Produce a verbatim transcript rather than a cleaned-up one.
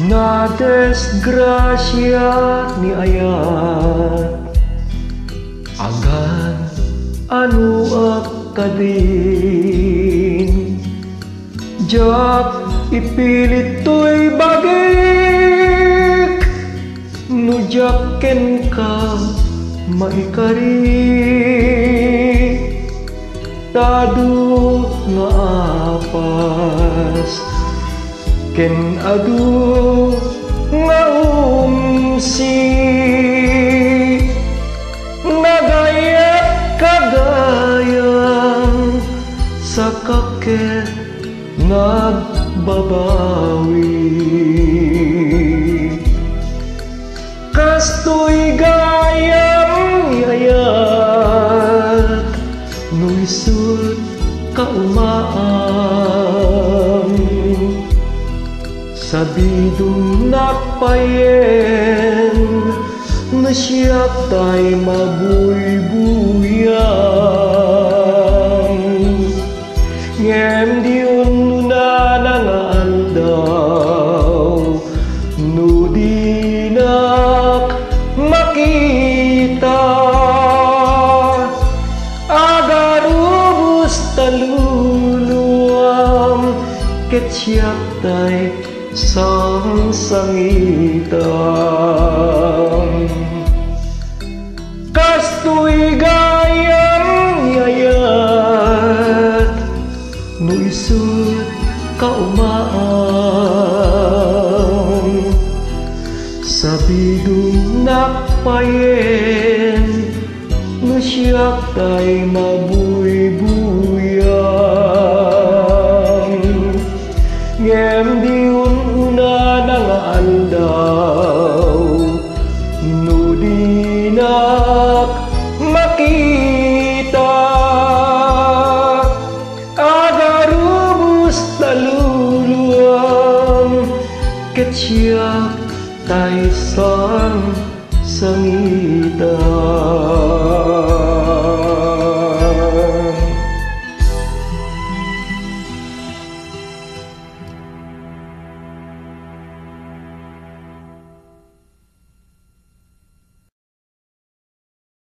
Nadisgrasia ni ayat, agan-anoak kadin. Diak ipilit toy bagik no diak kenka maikari. Ta adu nga apas ken adu nga umsi, nagayat ka gayam, saka ket nagbabawi. Kastoy gayam ni ayat, no isut' kaumaam. Sabidongnak payen, no siak tay mabuybuyam. Ngem di unonana nga aldaw, no dinak makita, agarubos ta luluam, ket siak tay sangsangitam. Kastoy gayam ni ayat, no isut' kaumaam. Sabidongnak payen, no siak tay mabuybuy.